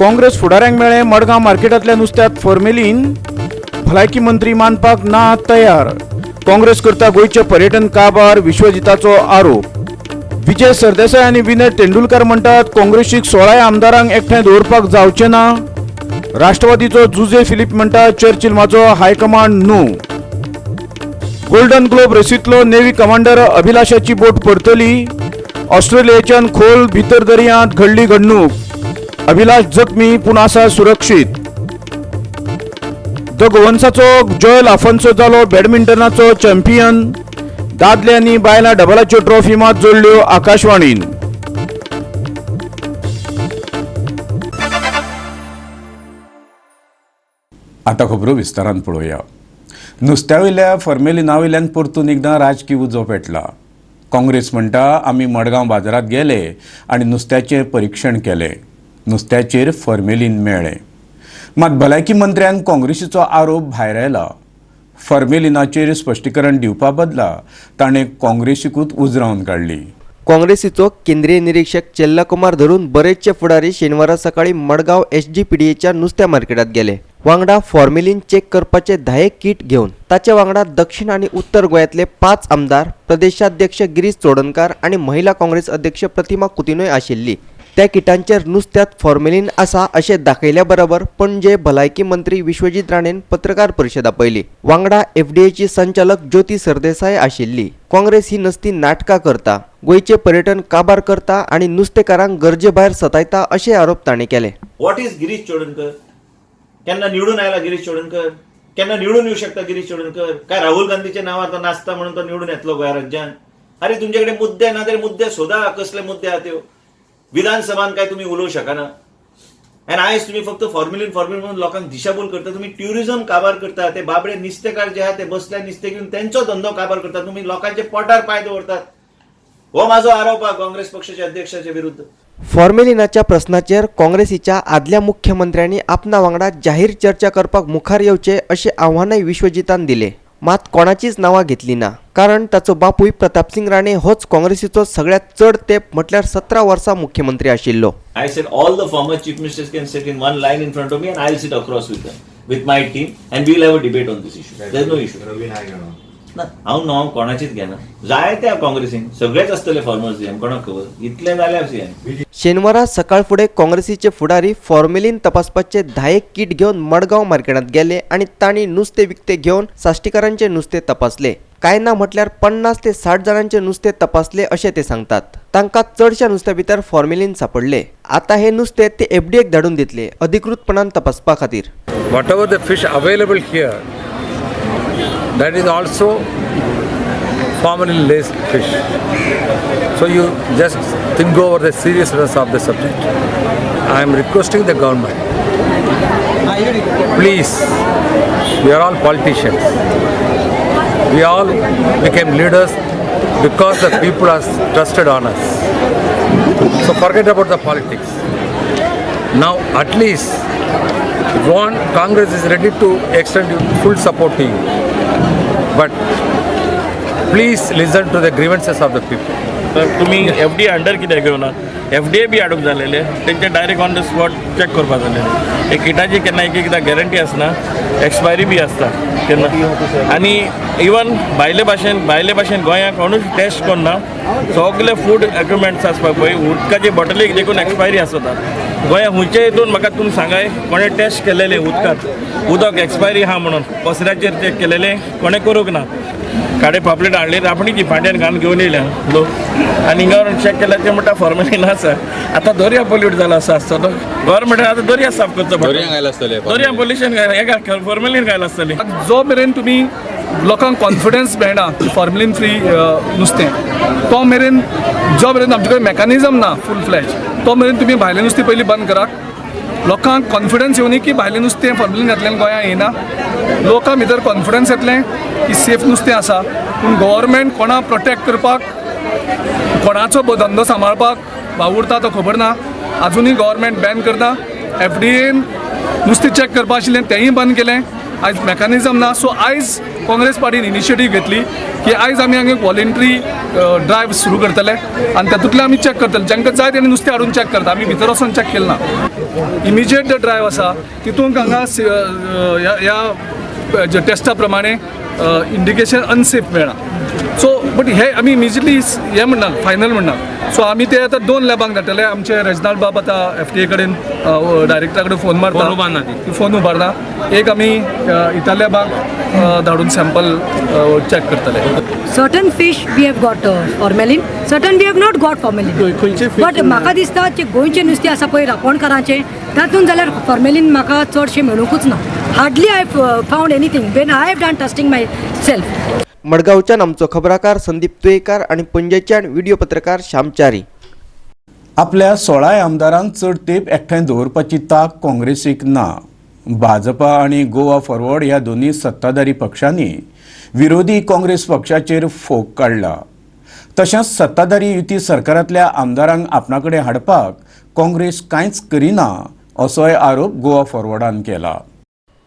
काँग्रेस फुडाऱ्यांक मेळ्ळें मडगांव मार्केटांतल्या नुस्त्यांत फॉर्मेलीन. भलायकी मंत्री मानपाक ना तयार. काँग्रेस करता गोंयचें पर्यटन काबार, विश्वजिताचो आरोप. विजय सरदेसाय आनी विनय तेंडुलकार म्हणटात काँग्रेसीक 16 आमदारांक एकठांय दवरपाक जावचें ना. राष्ट्रवादीचो जुजे फिलीप म्हणटा चर्चिल म्हाजो हायकमांड न्हू. गोल्डन ग्लोब रेसींतलो नेव्ही कमांडर अभिलाषाची बोट परतली. ऑस्ट्रेलियेच्यान खोल भितर दर्यांत घडली घडणूक. अभिलाष जखमी पूण आसा सुरक्षीत. The गोवन्साचो जॉयल आफोन्सो जालो बॅडमिंटनाचो चॅम्पियन. दादले आनी बायलां डबलाच्यो ट्रॉफी मात जोडल्यो आकाशवाणीन. आतां खबरो विस्तारान पळोवया. नुस्त्या वयल्या फॉर्मेलिना वयल्यान परतून एकदां राजकी उजो पेटला. काँग्रेस म्हणटा आमी मडगांव बाजारांत गेले आनी नुस्त्याचें परिक्षण केलें, नुस्त्याचेर फॉर्मेलीन मेळ्ळें. मात भलायकी मंत्र्यान काँग्रेसीचो आरोप भायरायला. फॉर्मेलिनाचेर स्पश्टीकरण दिवपा बदला ताणें काँग्रेसीकूच उजरावन काडली. काँग्रेसीचो केंद्रीय निरीक्षक चेल्लाकुमार धरून बरेचशे फुडारी शेनवारा सकाळी मडगांव एसजीपीडीएच्या नुस्त्या मार्केटात गेले. वांगडा फॉर्मेलीन चेक करपाचे 10 किट घेवन. ताचे वांगडा दक्षिण आनी उत्तर गोंयांतले 5 आमदार, प्रदेशाध्यक्ष गिरीश चोडणकार आनी महिला काँग्रेस अध्यक्ष प्रतिमा कुतिन्होय आशिल्ली. त्या किटांचेर नुस्त्यांत फॉर्मेलीन आसा अशें दाखयल्या बरोबर पणजे भलायकी मंत्री विश्वजीत राणेन पत्रकार परिशद आपयली. वांगडा एफडीएची संचालक ज्योती सरदेसाय आशिल्ली. काँग्रेस ही नसती नाटकां करता, गोंयचें पर्यटन काबार करता आनी नुस्तेकारांक गरजे भायर सतायता अशे आरोप तांणी केले. What is Girish Chodankar? केन्ना निवडून आयला गिरीश चोडणकर? केन्ना निवडून येऊ शकता गिरीश चोडणकर? काय राहुल गांधीच्या नावार तो नाचता म्हणून तो निवडून येतलो गोंया राज्यान? अरे, तुमच्याकडे मुद्दे ना तरी मुद्दे सोदा. कसले मुद्दे आहा त्यो? विधानसभान काय तुम्ही उलोवं शकना आनी आयज तुम्ही फक्त फॉर्म्युलीन फॉर्म्युलीन म्हणून लोकांक दिशाभूल करता. तुम्ही ट्युरिझम काबार करता. ते बाबडे नुस्तेकार जे आहा ते बसले नुस्तें घेवन तेंचो धंदो काबार करता. तुम्ही लोकांच्या पोटार पांय दवरतात. हो माझो आरोप आहा काँग्रेस पक्षाच्या अध्यक्षाच्या विरुद्ध. फॉर्मेलिनाच्या प्रस्नाचेर काँग्रेसीच्या आदल्या मुख्यमंत्र्यांनी आपणा वांगडा जाहीर चर्चा करपाक मुखार येवचे अशें आव्हानय विश्वजितान दिले. मात कोणाचीच नांवां घेतली ना, कारण ताचो बापूय प्रतापसिंग राणे होच काँग्रेसीचो सगळ्यांत चड तेंप म्हटल्यार 17 वर्सां मुख्यमंत्री आशिल्लो. I said all the former chief ministers can sit in one line in front of me and I'll sit across with them, with my team, and we'll have a debate on this issue. There's no issue. Ravi Naik घेणार? ना, हांव नांव कोणाचीच घेना. जाय त्या काँग्रेसीन सगळेच आसतले फॉर्मर सीएम, कोणाक खबर, इतले जाल्यार सीएम. शेनवारा सकाळ फुडें काँग्रेसीचे फुडारी फॉर्मेलीन तपासपाचे 10 किट घेवन मडगांव मार्केटांत गेले आनी तांणी नुस्तें विकतें घेवन साश्टीकारांचे नुस्तें तपासले. कांय ना म्हटल्यार 50 ते 60 जाणांचे नुस्तें तपासले अशें ते सांगतात. तांकां चडश्या नुस्त्या भितर फॉर्मेलीन सापडले. आतां हे नुस्तें ते एफडीएक धाडून दितले अधिकृतपणान तपासपा खातीर. Whatever the fish available here, that is also formalin laced fish. So you just think over the seriousness of the subject. I am requesting the government, please, we are all politicians. We all became leaders because the people are trusted on us. So forget about the politics. Now at least one Congress is ready to extend full support to you. But please listen to the grievances of the people. तर तुमी F D A under कित्याक घेवना? F D A B हाडूंक जालेले, तेंचे direct on the spot check करपा जालेले. हे किटाची केन्ना एक एकदां गॅरंटी आसना, एक्सपायरी बी आसता केन्ना. आनी इवन भायले भाशेन गोंयांत कोणूच टेस्ट करना. सगले फूड इक्विपमेंट्स आसपाक पळय, उदकाची बॉटलीक देखून एक्सपायरी आसता. गोंया खंयचे हितून म्हाका तुमी सांगाय, कोणें टेस्ट केलेले उदकांत उदक एक्सपायरी आहा म्हणून पसऱ्याचेर चॅक केलेले कोणें करूंक ना. काडे पापलेट हाडली, रांपणीची फांट्यान घालून घेवन येयल्या लोक आनी हिंगा व्हरून चॅक केल्यार ते म्हणटा फॉर्मेलीन आसा. आतां दर्या पोल्यूट जाला आसा आसतलो. गव्हर्मेंटान आतां दर्या साफ करचो. दर्यांक घायला आसतले. दर्या पोल्युशन हेका फॉर्मेलीन घायला आसतलें. जो मेरेन तुमी लोकांक कॉन्फिडन्स मेळना की फॉर्मलीन फ्री नुस्तें, तो मेरेन, जो मेरेन आमचे कडेन मॅकॅनिजम ना फूल फ्लॅज, तो मेरेन तुमी भायलें नुस्तें पयलीं बंद करात. लोकांक कॉन्फिडन्स येवनी की भायलें नुस्तें फॉर्मलीन घातल्यान गोंयांत येना. लोकां भितर कॉन्फिडन्स येतलें की सेफ नुस्तें आसा. पूण गव्हर्मेंट कोणा प्रोटेक्ट करपाक, कोणाचो धंदो सांबाळपाक वावुरता तो खबर ना. अजुनूय गव्हर्मेंट बॅन करता. एफडीएन नुस्तें चॅक करपा आशिल्लें, तेंय बंद केलें. आयज मॅकॅनिजम ना. सो आयज काँग्रेस पार्टीन इनिशिएटीव घेतली की आयज आमी हांगा एक वॉलेंट्री ड्रायव्ह सुरू करतले आनी तातूंतल्यान आमी चॅक करतले. जांकां जाय तेणी नुस्तें हाडून चॅक करता, आमी भितर वचोन चॅक केलें ना. इमिजिएट ड्रायव्ह आसा तितूंत हांगा ह्या टेस्टा प्रमाणे इंडिकेशन अनसेफ मेळ्ळां. सो बट हे आमी इमिजिएटली हें म्हणना, फायनल म्हणना. सो आमी ते आतां 2 लॅबांक धाडटले. आमचे रेजनाल्ड बाब आतां एफ डी ए कडेन डायरेक्टरा कडेन फोन मारता, फोन उबारना. एक आमी इतालिया बाग धाडून सॅम्पल चॅक करतले. Certain fish we have got formalin, certain we have not got formalin. But म्हाका दिसता जे गोंयचें नुस्तें आसा पळय रांपोणकारांचें, तातूंत जाल्यार फॉर्मेलीन म्हाका चडशें मेळुंकूच ना. Hardly I found anything when I have done testing myself. मडगांवच्यान आमचो खबराकार संदीप तुयेकार आनी पणजेच्यान व्हिडिओ पत्रकार श्यामचारी. आपल्या 16 आमदारांक चड तेंप एकठांय दवरपाची तांक काँग्रेसीक ना. भाजपा आनी गोवा फॉरवर्ड ह्या दोनूय सत्ताधारी पक्षांनी विरोधी काँग्रेस पक्षाचेर फोग काडला. तशेंच सत्ताधारी युती सरकारांतल्या आमदारांक आपणा कडेन हाडपाक काँग्रेस कांयच करिना असोय आरोप गोवा फॉरवर्डान केला.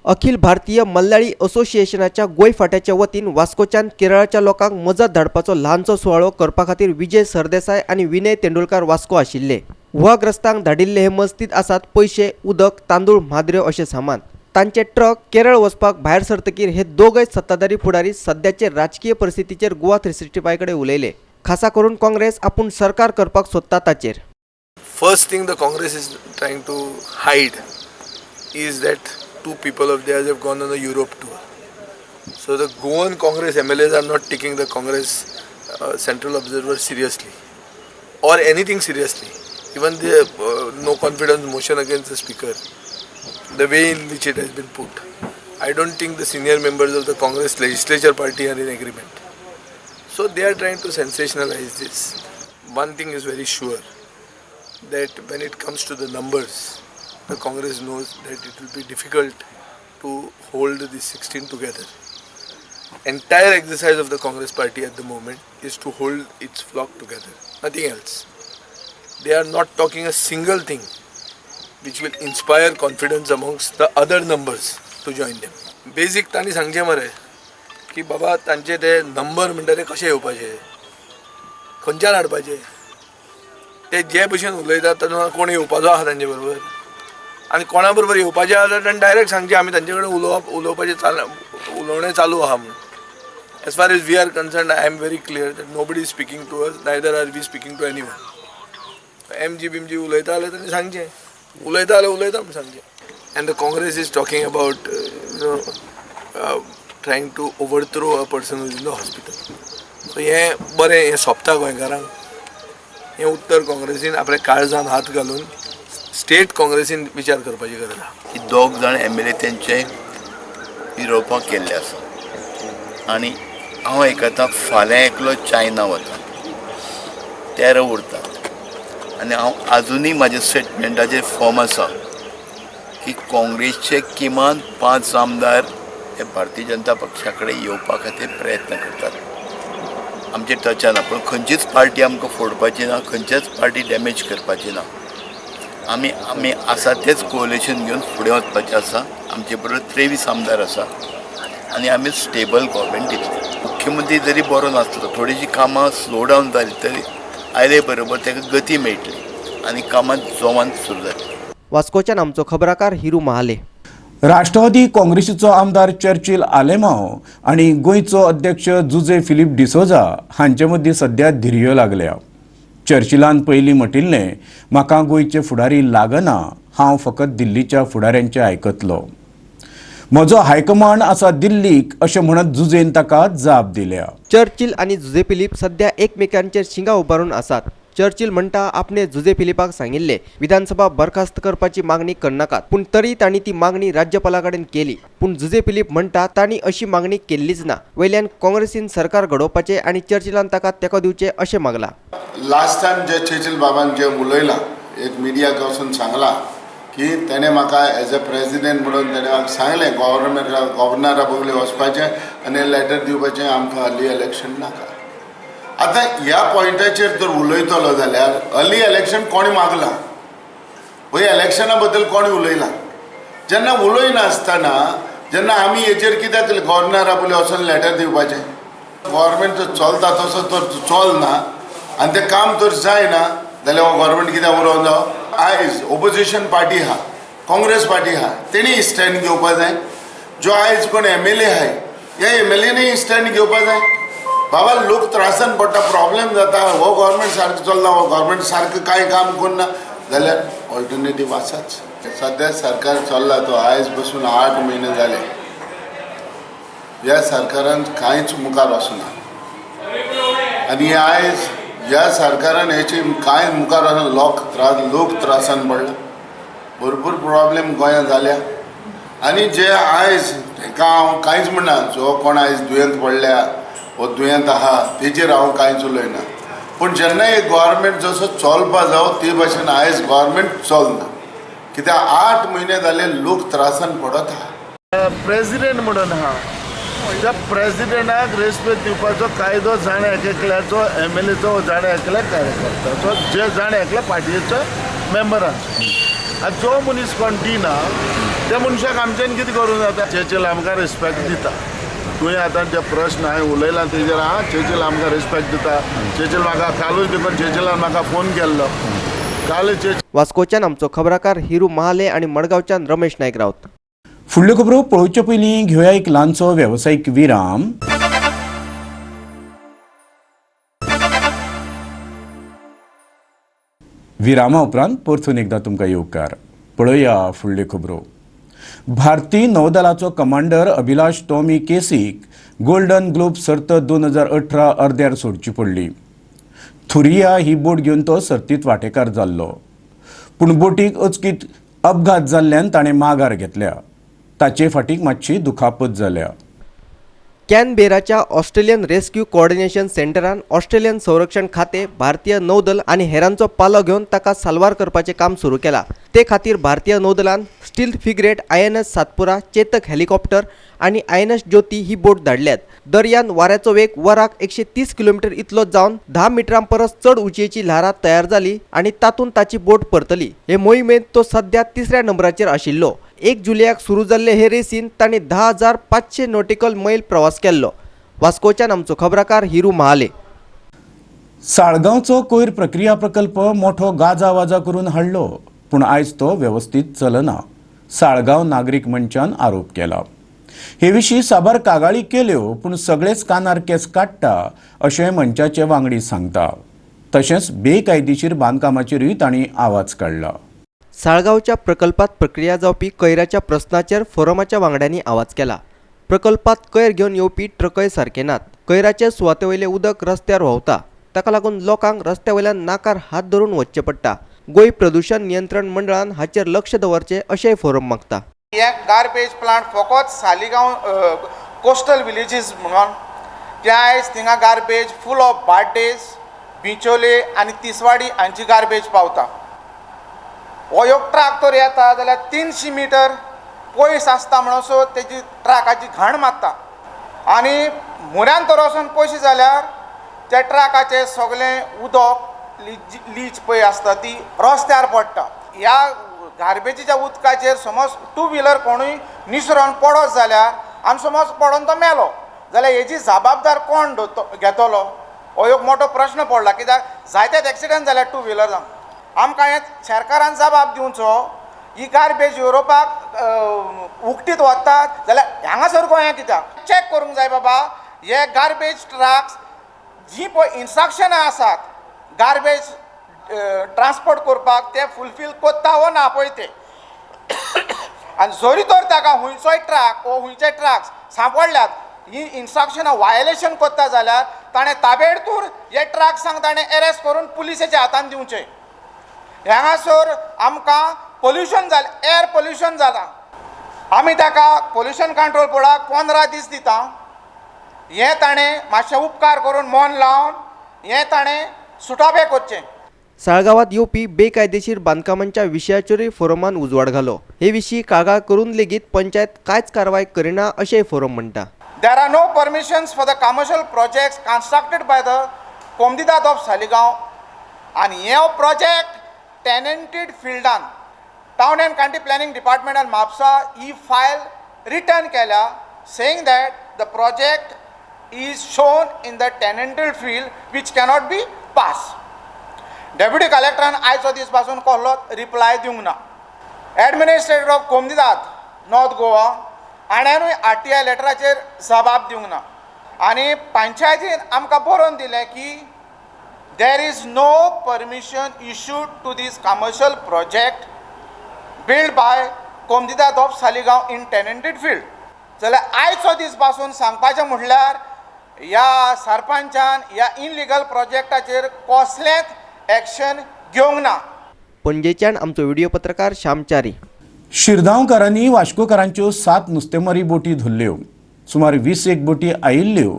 अखिल भारतीय मल्याळी असोसिएशनाच्या गोंय फांट्याच्या वतीन वास्कोच्यान केरळाच्या लोकांक मजत धाडपाचो ल्हानसो सुवाळो करपा खातीर विजय सरदेसाय आनी विनय तेंडुलकार वास्को आशिल्ले. हुवाग्रस्तांक धाडिल्ले हे मजतीत आसात पयशे, उदक, तांदूळ, म्हादऱ्यो अशें सामान. तांचे ट्रक केरळ वचपाक भायर सरतकीर हे दोगय सत्ताधारी फुडारी सद्याचे राजकीय परिस्थितीचेर गोवा 365 कडेन उलयले. खासा करून काँग्रेस आपूण सरकार करपाक सोदता ताचेर. First thing the Congress is trying to hide is that 2 people of theirs have gone on a Europe tour. So the Goan Congress MLAs are not taking the Congress Central Observer seriously or anything seriously. Even the no confidence motion against the speaker, the way in which it has been put, I don't think the senior members of the Congress legislature party are in agreement. So they are trying to sensationalize this. One thing is very sure, that when it comes to the numbers, the Congress knows that it will be difficult to hold the 16 together. Entire exercise of the Congress party at the moment is to hold its flock together, nothing else. They are not talking a single thing which will inspire confidence amongst the other numbers to join them. Basic तांणी सांगचें मरे की बाबा तांचे ते number म्हणटा ते कशे येवपाचे, खंयच्यान हाडपाचे, ते जे भशेन उलयतात तातूंत कोण येवपाचो आहा तांचे बरोबर आनी कोणा बरोबर येवपाचें आहा जाल्यार तांणी डायरेक्ट सांगचें आमी तांचे कडेन उलोवपाचें उलोवणें चालू आहा म्हणून. As far as we are concerned, I am very clear that nobody is speaking to us, neither are we speaking to anyone. M G बिम जी उलयता जाल्यार तांणी सांगचें, उलयता जाल्यार उलयता म्हूण सांगचें. And the Congress is talking about trying to overthrow a person who is in the hospital. So हें बरें, हें सोंपता गोंयकारांक. हें उत्तर काँग्रेसीन आपल्या काळजान हात घालून स्टेट काँग्रेसीन विचार करपाची गरज आहा. ही दोग जाण एम एल ए तेंचे युरोपाक गेल्ले आसा आनी हांव आयकतां फाल्यां एकलो चायना वता, 13 उरता आनी हांव आजुनूय म्हाज्या स्टेटमेंटाचेर फॉर्म आसा की काँग्रेसचे किमान 5 आमदार हे भारतीय जनता पक्षा कडेन येवपा खातीर प्रयत्न करतात. आमचे टचान ना, पूण खंयचीच पार्टी आमकां फोडपाची ना, खंयच्याच पार्टी डॅमेज करपाची ना. आमी आसा तेच कोलिशन घेवन फुडें वचपाचें आसा. आमचे बरोबर 23 आमदार आसा आनी आमी स्टेबल गव्हर्मेंट दितले. मुख्यमंत्री जरी बरो नासलो, थोडीशीं कामां स्लो डावन जाली तरी आयले बरोबर ताका गती मेळटली आनी कामां जोमान सुरू जातली. वास्कोच्यान आमचो खबराकार हिरू महाले. राष्ट्रवादी काँग्रेसीचो आमदार चर्चिल आलेमाव आनी गोंयचो अध्यक्ष जुजे फिलीप डिसोजा हांचे मदीं सध्या धिरयो लागल्या. चर्चिलान पयलीं म्हटिल्लें, म्हाका गोंयचे फुडारी लागना, हांव फकत दिल्लीच्या फुडाऱ्यांचें आयकतलो, म्हजो हायकमांड आसा दिल्लीक, अशें म्हणत जुजेन ताका जाप दिल्या. चर्चिल आनी जुजे फिलीप सध्या एकमेकांचेर शिंगा उबारून आसात. चर्चिल म्हणटा आपणे जुजे फिलिपाक सांगिल्ले विधानसभा बरखास्त करपाची मागणी करनाकात, पूण तरी तांणी ती मागणी राज्यपाला कडेन केली. पूण जुजे फिलीप म्हणटा तांणी अशी मागणी केल्लीच ना. वयल्यान काँग्रेसीन सरकार घडोवपाचें आनी चर्चिलान ताका तेंको दिवचें अशें मागलां. लास्ट टायम जे चर्चिल बाबान जे उलयलां, एक मिडियाक वचून सांगलां की तेणें म्हाका एज अ प्रेजिडेंट म्हणून तेणें म्हाका सांगलें गव्हर्नरा बगले वचपाचें आनी लेटर दिवपाचें, आमकां अर्ली इलेक्शन नाका. आतां ह्या पॉयंटाचेर जर उलयतलो जाल्यार अर्ली इलेक्शन कोणें मागलां, हय इलेक्शना बद्दल कोणें उलयलां? जेन्ना उलयनासतना जेन्ना आमी हेचेर कित्याक गव्हर्नरा पयलीं वचून लेटर दिवपाचें? गव्हर्मेंट जर चलता तसो तर चलना आनी तें काम तर जायना जाल्यार हो गव्हर्मेंट कित्याक उरोवंक जावो? आयज ओपोजिशन पार्टी आहा, काँग्रेस पार्टी आहा, तेणी स्टँड घेवपा जाय. जो आयज कोण एम एल ए आहाय, ह्या एम एल एनी स्टँड घेवपा जाय. बाबा, लोक त्रासान पडटा, प्रॉब्लेम जाता, हो गव्हर्मेंट सारको चलना, हो गव्हर्मेंट सारकें कांय काम करना जाल्यार ऑल्टरनेटीव आसाच. सद्या सरकार चल्ला तो आयज बसून 8 म्हयने जाले. ह्या सरकारान कांयच मुखार वचना आनी आयज ह्या सरकारान हेचे कांय मुखार वचना. लोक त्रासान पडला, भरपूर प्रॉब्लेम गोंयांत जाल्या. आनी जे आयज हेका हांव कांयच म्हणना, जो कोण आयज दुयेंत पडल्या वो दुयेंत आहा तेजेर हांव कांयच उलयना. पूण जेन्ना एक गव्हर्मेंट जसो चलपा जावो ते भाशेन आयज गव्हर्मेंट चलना, कित्याक 8 म्हयने जाले, लोक त्रासान पडत आहा. प्रेसिडेंट म्हणून आहा, त्या प्रेसिडेंटाक रेस्पेद दिवपाचो कायदो जाण एक एकल्याचो एम एल एचो, जाण एकल्या कार्यकर्त्याचो, जे जाण एकल्या पार्टीचो मेंबरांचो. आनी जो मनीस कोण दिना त्या मनशाक आमच्यान कितें करूं जाता? चेचील आमकां रिस्पेक्ट दिता. तुवें आतां जे प्रश्न हांवें उलयला तेजेर आहा, चेचील आमकां रिस्पेक्ट दिता. चेचील म्हाका कालूच देखून चेचिलान म्हाका फोन केल्लो काल चेच वास्कोच्यान आमचो खबराकार हिरू महाले आणि मडगांवच्यान रमेश नायक राऊत. फुडल्यो खबरो पळोवचे पयलीं घेवया एक ल्हानसो वेवसायीक विराम. विरामा उपरांत परतून एकदां तुमकां येवकार. पळोवया फुडल्यो खबरो. भारतीय नौदलाचो कमांडर अभिलाष टॉमी केसीक गोल्डन ग्लोब सर्त 2018 अर्द्यार सोडची पडली. थुरिया ही बोट घेवन तो सर्तीत वांटेकार जाल्लो, पूण बोटीक अचकीत अपघात जाल्ल्यान ताणें माघार घेतल्या. ताचे फाटीक मातशी दुखापत जाल्या. कॅनबेराच्या ऑस्ट्रेलियन रेस्क्यू कोऑर्डिनेशन सेंटरान ऑस्ट्रेलियन संरक्षण खाते, भारतीय नौदल आनी हेरांचो पालो घेवन ताका साल्वार करपाचें काम सुरू केलां. ते खातीर भारतीय नौदलान stealth frigate I N S Satpura, Chetak helicopter आनी I N S ज्योती ही बोट धाडल्यात. दर्यान वाऱ्याचो वेग वराक 130 किलोमिटर इतलो जावन 10 मिटरां परस चड उंचयेची ल्हारां तयार जाली आनी तातूंत ताची बोट परतली. हे मोहिमेंत तो सध्या तिसऱ्या नंबराचेर आशिल्लो. 1 जुलयाक सुरू जाल्ले हे रेसीन तांणी 10,500 नॉटिकल मैल प्रवास केल्लो. वास्कोच्यान आमचो खबराकार हिरू महाले. साळगांवचो कोयर प्रक्रिया प्रकल्प मोठो गाजावाजा करून हाडलो, पूण आयज तो वेवस्थीत चलना. साळगांव नागरीक मंचान आरोप केला. हे विशीं साबार कागाळी केल्यो, पूण सगळेच कानार केस काडटा अशें मंचाचे वांगडी सांगता. तशेंच बेकायदेशीर बांदकामाचेरूय तांणी आवाज काडला. साळगांवच्या प्रकल्पात प्रक्रिया जावपी कयराच्या प्रस्नाचेर फोरमाच्या वांगड्यांनी आवाज केला. प्रकल्पात कयर घेवन येवपी ट्रकय सारके नात. कयराचे सुवाते वयलें उदक रस्त्यार व्हांवता. ताका लागून लोकांक रस्त्या वयल्यान नाकार हात धरून वचचें पडटा. गोंय प्रदूशण नियंत्रण मंडळान हाचेर लक्ष दवरचें अशेंय फोरम मागता. हे गार्बेज प्लांट फकत सालिगांव कोस्टल विलेजीस म्हणून ते आयज थिंगा गार्बेज फूल ऑफ बार्देस, बिचोले आनी तिसवाडी हांची गार्बेज पावता. हो एक ट्रक तर येता जाल्यार 300 मिटर पयस आसता म्हणसर तेजी ट्रकाची घाण मारता आनी म्हऱ्यान तर वचून पयशे जाल्यार त्या ट्रकाचें सगळें उदक लीच लीच पळय आसता ती रस्त्यार पडटा. ह्या गार्बेजीच्या उदकाचेर समज टू व्हिलर कोणूय निसरोन पडत जाल्यार आनी समज पडोन तो मेलो जाल्यार हेजी जबाबदार कोण घेतलो, हो एक मोठो प्रश्न पडला. कित्याक जायतेच एक्सिडंट जाल्या टू व्हिलरांक. आमकां हें सरकारान जबाब दिवचो. ही गार्बेज युरोपाक उकतीत वतात जाल्यार हांगासर गोंया कित्याक? चॅक करूंक जाय बाबा, हे गार्बेज ट्रक्स जी पळय इन्स्ट्रक्शनां आसात गार्बेज ट्रान्सपोर्ट करपाक ते फुलफील कोत्ता वो ना पळय ते. आनी जरी तर ताका खुंयचोय ट्रक वो खुंयचे ट्रक्स सांपडल्यात ही इन्स्ट्रक्शनां वायलेशन कोत्ता जाल्यार ताणें ताबेडतूर हे ट्रक्सांक ताणें एरेस्ट करून पुलिसेच्या हातान दिवचे. हांगासर आमकां पोल्युशन जालें, एअर पोल्युशन जालां. आमी ताका पोल्युशन कंट्रोल बोर्डाक 15 दीस दिता. हें ताणें मातशें उपकार करून मन लावन हें ताणें सुटावें करचें. साळगांवात येवपी बेकायदेशीर बांदकामांच्या विशयाचेरूय फोरमान उजवाड घालो. हे विशीं कागाळ करून लेगीत पंचायत कांयच कारवाय करिना अशेंय फोरम म्हणटा. There are no permissions for the commercial projects constructed by the Comunidade of Saligao आनी हे प्रोजेक्ट टेनंटेड फिल्डान टावन अँड कंट्री प्लॅनिंग डिपार्टमेंटान म्हापसा ही फायल रिटर्न केल्या saying that the project is shown in the tenanted field which cannot be pass. Deputy कलेक्टरान आयचो दीस पासून कसलोच रिप्लाय दिवंक ना. ऍडमिनिस्ट्रेटर ऑफ कोमदिदाद नॉर्थ गोवा हाण्यानूय आरटीआय लेटराचेर जबाब दिवंक ना आनी पंचायतीन आमकां बरोवन दिलें की there is no permission issued to this commercial project build by Comdidad of Saligao in tenanted field. जाल्यार आयचो दीस पासून सांगपाचें म्हणल्यार ह्या सरपंचान ह्या इनलिगल प्रोजेक्टाचेर कसलेंच एक्शन घेवंक ना. पणजेच्यान आमचो व्हिडिओ पत्रकार श्यामचारी. शिरदांवकारांनी वास्कोकारांच्यो 7 नुस्तेमारी बोटी धरल्यो. सुमार 20 बोटी आयिल्ल्यो,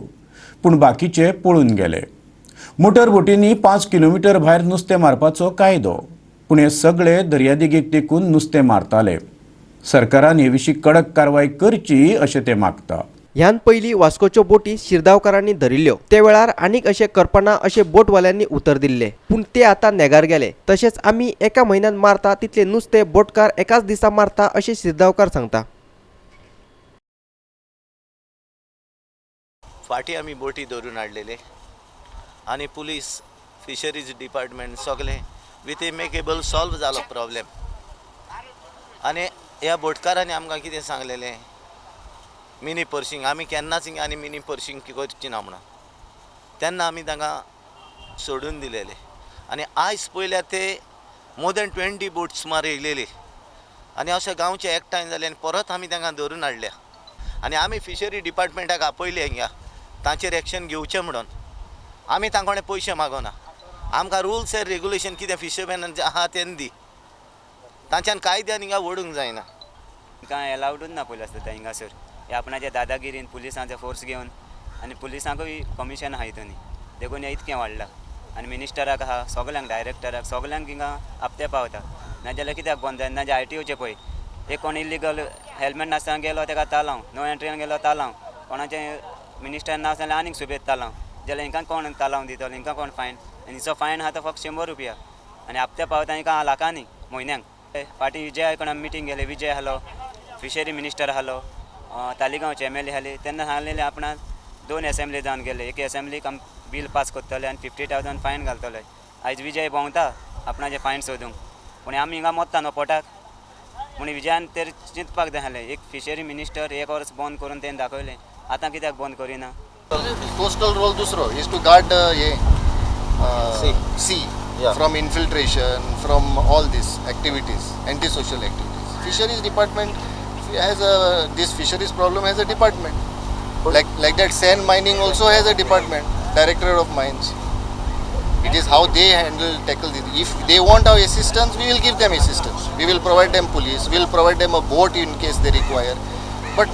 पूण बाकीचे पळून गेले. मोटर बोटींनी 5 किलोमिटर भायर नुस्तें मारपाचो कायदो, पूण हे सगळे दर्यादेगेक तेकून नुस्तें मारताले. सरकारान हे विशीं कडक कारवाय करची अशें ते मागता. ह्यान पयलीं वास्कोच्यो बोटी शिरदांवकारांनी धरिल्ल्यो. ते वेळार आनीक अशें करपाना अशें बोटवाल्यांनी उतर दिल्लें, पूण ते आतां नेगार गेले. तशेंच आमी एका म्हयन्यान मारता तितलें नुस्तें बोटकार एकाच दिसा मारता अशें शिरदांवकार सांगता. फाटीं आमी बोटी धरून हाडलेले आनी पुलीस फिशरीज डिपार्टमेंट सगळें विथ एमेकेबल सॉल्व जालो प्रॉब्लेम. आनी ह्या बोटकारांनी आमकां कितें सांगलेलें, मिनी पर्सिंग आमी केन्नाच हिंगा आनी मिनी पर्सिंग करची ना म्हणून, तेन्ना आमी तांकां सोडून दिलेले. आनी आयज पळयल्यार ते मोर दॅन 20 बोट सुमार येयलेली आनी अशे गांवचे एकठांय जाले आनी परत आमी तांकां धरून हाडल्या. आनी आमी फिशरी डिपार्टमेंटाक आपयले हिंगा तांचेर एक्शन घेवचें म्हणून. आमी तांकां पयशे मागोना, आमकां रुल्स एंड रेगुलेशन कितें फिशरमॅनांचें आहा तें दी, तांच्यान कायद्यान हिंगा ओडूंक जायना. तांकां एलावडूच ना पयलीं आसता हिंगासर हे आपणाच्या दादागिरीन पुलिसांचो फोर्स घेवन, आनी पुलिसांकूय कमिशन आहा हितून, देखून हें इतकें वाडलां. आनी मिनिस्टराक आहा, सगल्यांक डायरेक्टराक सगल्यांक हिंगा आपते पावता. नाजाल्यार कित्याक बंद जायना? नाजाल्यार आरटीओचें पळय, एक कोण इल्लिगल हेल्मेट नासतना गेलो तेका तालांव, नो एंट्रीन गेलो तालांव, कोणाचें मिनिस्टर नासतना जाल्यार आनीक सुबेज तालांव, जाल्यार हिंकां कोण तालांव दितलो, हिंकां कोण फायन? आनी हिचो फायन आहा तो फक्त 100 रुपया आनी आपते पावता हिंकां लाखांनी म्हयन्यांक. फाटीं विजय कोणा मिटींग गेले, विजय आसलो, फिशरी मिनिस्टर आसलो, तालिगांवचे एम एल ए आसले, तेन्ना सांगलेलें आपणाक 2 एसेंब्ली जावन गेले, एक एसेंब्ली बील पास करतले आनी 50,000 फायन घालतले. आयज विजय भोंवता आपणाचें फायन सोदूंक, पूण आमी हिंगा मोत्ता न्हू पोटाक. म्हूण विजयान तर चिंतपाक जाय आसलें, एक फिशरी मिनिस्टर एक वर्स बंद करून तेणें दाखयलें, आतां कित्याक बंद करिना? कोस्टल रोल दुसरो is to guard हे sea from infiltration, from all these activities, anti-social activities. Fisheries department has a, this fisheries problem has a department. Like that sand mining also has a department, Directorate of Mines. It is how they handle, tackle this. If they want our assistance, we will give them assistance. We will provide them police, we will provide them a boat in case they require. But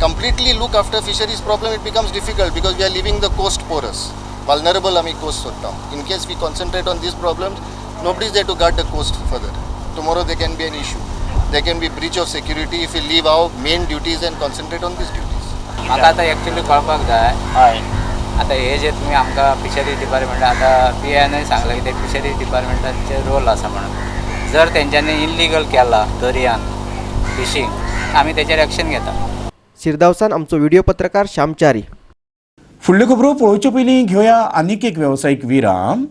completely look after fisheries problem, it becomes difficult because we are leaving the coast porous. Vulnerable ami coast sodta. In case we concentrate on these problems, nobody is there to guard the coast further. Tomorrow there can be an issue. There can be breach of security if we leave our main duties and concentrate on these duties. म्हाका आतां actually कळपाक जाय. हय, आतां हे जे तुमी आमकां fishery department आतां पी आयनूय सांगलां की ते फिशरी डिपार्टमेंटाचे रोल आसा म्हणून, जर तेंच्यांनी इल्लिगल केला दर्यान फिशींग, आमी तेचेर एक्शन घेता. शिरदावसान आमचो व्हिडिओ पत्रकार श्यामचारी. फुडल्यो खबरो पळोवचे पयलीं घेवया आनीक एक वेवसायीक विराम.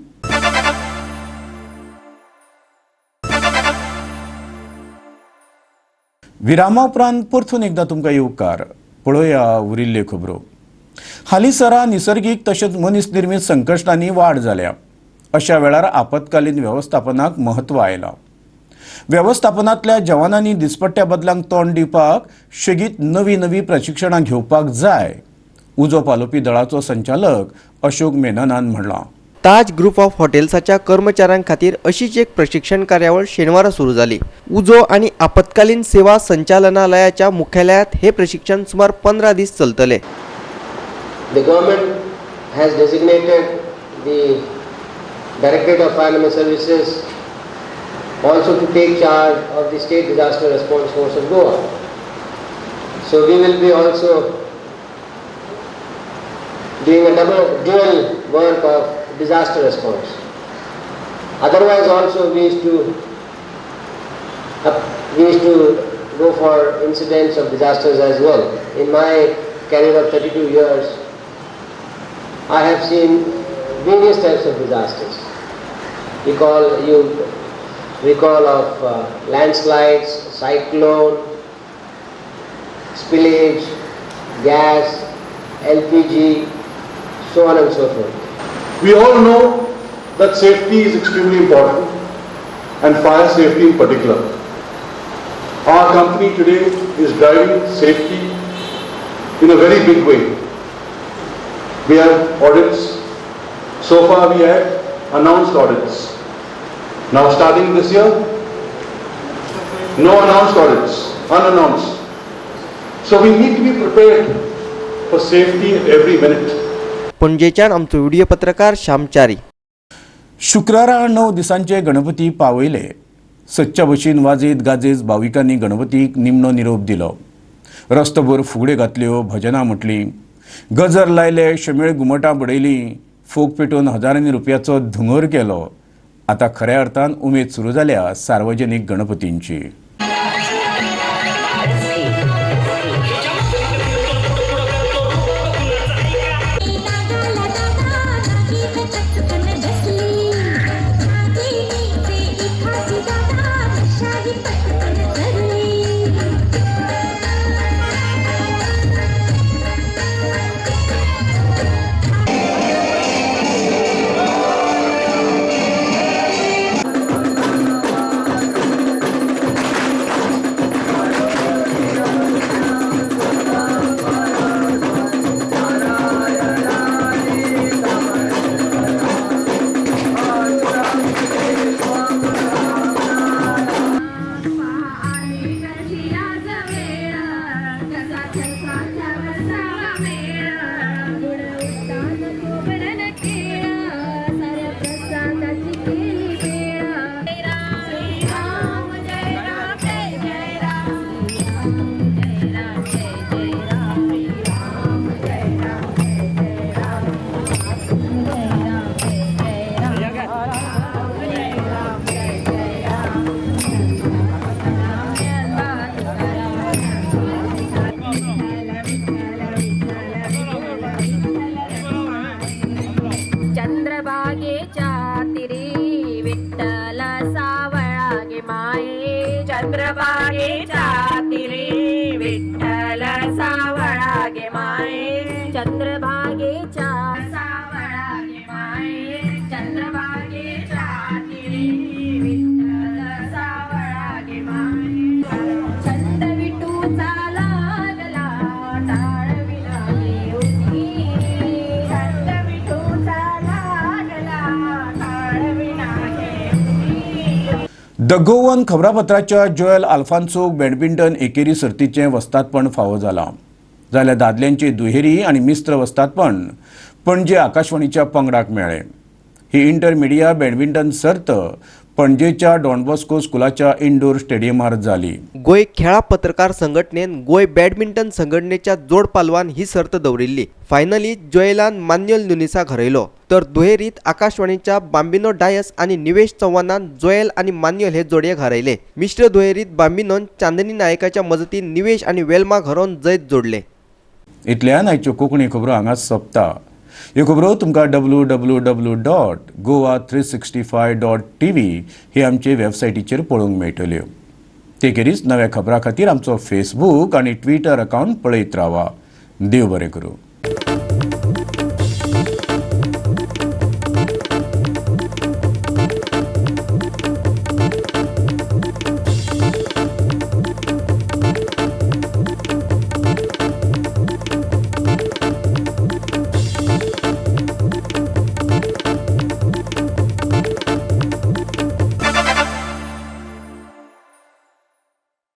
विरामा उपरांत परतून एकदां तुमकां येवकार. पळोवया उरिल्ल्यो खबरो. हालींसरा निसर्गीक तशेंच मनीस निर्मीत संकश्टांनी वाड जाल्या. अशा वेळार आपत्कालीन वेवस्थापनाक म्हत्व आयलां. वेवस्थापनांतल्या जवानांनी दिसपट्ट्या बदलांक तोंड दिवपाक सेगीत नवीं नवीं प्रशिक्षणां घेवपाक जाय, उजो पालोवपी दळाचो संचालक अशोक मेननान म्हणलां. ताज ग्रुप ऑफ हॉटेल्साच्या कर्मचाऱ्यां खातीर अशीच एक प्रशिक्षण कार्यावळ शेनवारा सुरू जाली. उजो आनी आपत्कालीन सेवा संचालनालयाच्या मुख्यालयात हे प्रशिक्षण सुमार 15 दीस चलतले. The government has designated the Directorate of Fire and Services also to take charge of the State Disaster Response Force of Goa. So we will be also doing a dual work of disaster response. Otherwise also we used to go for incidents of disasters as well. In my career of 32 years, I have seen various types of disasters. You recall of landslides, cyclone, spillage, gas, LPG, so on and so forth. We all know that safety is extremely important, and fire safety in particular. Our company today is driving safety in a very big way. We have audits. So far we had announced audits. Now starting this year, no announced audits, unannounced. So we need to be prepared for safety at every minute. पणजेच्यान आमचो video पत्रकार श्यामचारी. शुक्रारा 9 दिसांचे गणपती पावयले. सदच्या भशेन वाजयत गाजयत भाविकांनी गणपतीक निमणो निरोप दिलो. रस्तोभर फुगड्यो घातल्यो, भजनां म्हटलीं, गजर लायले, शमेळ घुमटां बडयलीं, फोग पेटोवन हजारांनी रुपयाचो धुंगर केलो. आतां खऱ्या अर्थान उमेद सुरू जाल्या सार्वजनीक गणपतींची. चंद्रभागेच्या तिरी विठ्ठल सावळा गे माये, चंद्रभागेच्या तिरी विठ्ठल सावळा गे माये, चंद्रभागेच्या सावळा गे माये, चंद्रभागेच्या तिरी विठ्ठल सावळा गे माये. छंद विठूचा लागला टाळ विना घेऊनी, छंद विठूचा लागला टाळ विना घेऊनी. The Goan खबरापत्राच्या जोएल आल्फान्सोक बॅडमिंटन एकेरी सर्तीचें वस्तादपण फावो जालां, जाल्यार दादल्यांची दुहेरी आनी मिश्र वस्तादपण पणजे आकाशवाणीच्या पंगडाक मेळ्ळें. ही इंटर मिडिया बॅडमिंटन सर्त पणजेच्या डॉन बॉस्को स्कुलाच्या इंडोर स्टेडियमार जाली. गोंय खेळां पत्रकार संघटनेन गोंय बॅडमिंटन संघटनेच्या जोड पालवान ही सर्त दवरिल्ली. फायनलीत जोएलान मान्युएल नुनिसाक हरयलो, तर दुहेरीत आकाशवाणीच्या बांबिनो डायस आनी निवेश चव्हाणान जोएल आनी मान्युएल हे जोडयेक हरयले. मिश्र दुहेरीत बांबिनोन चांदनी नायकाच्या मजतीन निवेश आनी वेल्माक हरोवन जैत जोडले. इतल्यान आयच्यो कोंकणी खबरो हांगा सोंपता. ह्यो खबरो तुमकां www.goa365.tv ही आमचे वेबसायटीचेर पळोवंक मेळटल्यो. ते खेरीज नव्या खबरां खातीर आमचो फेसबूक आनी ट्विटर अकावंट पळयत रावा. देव बरें करूं.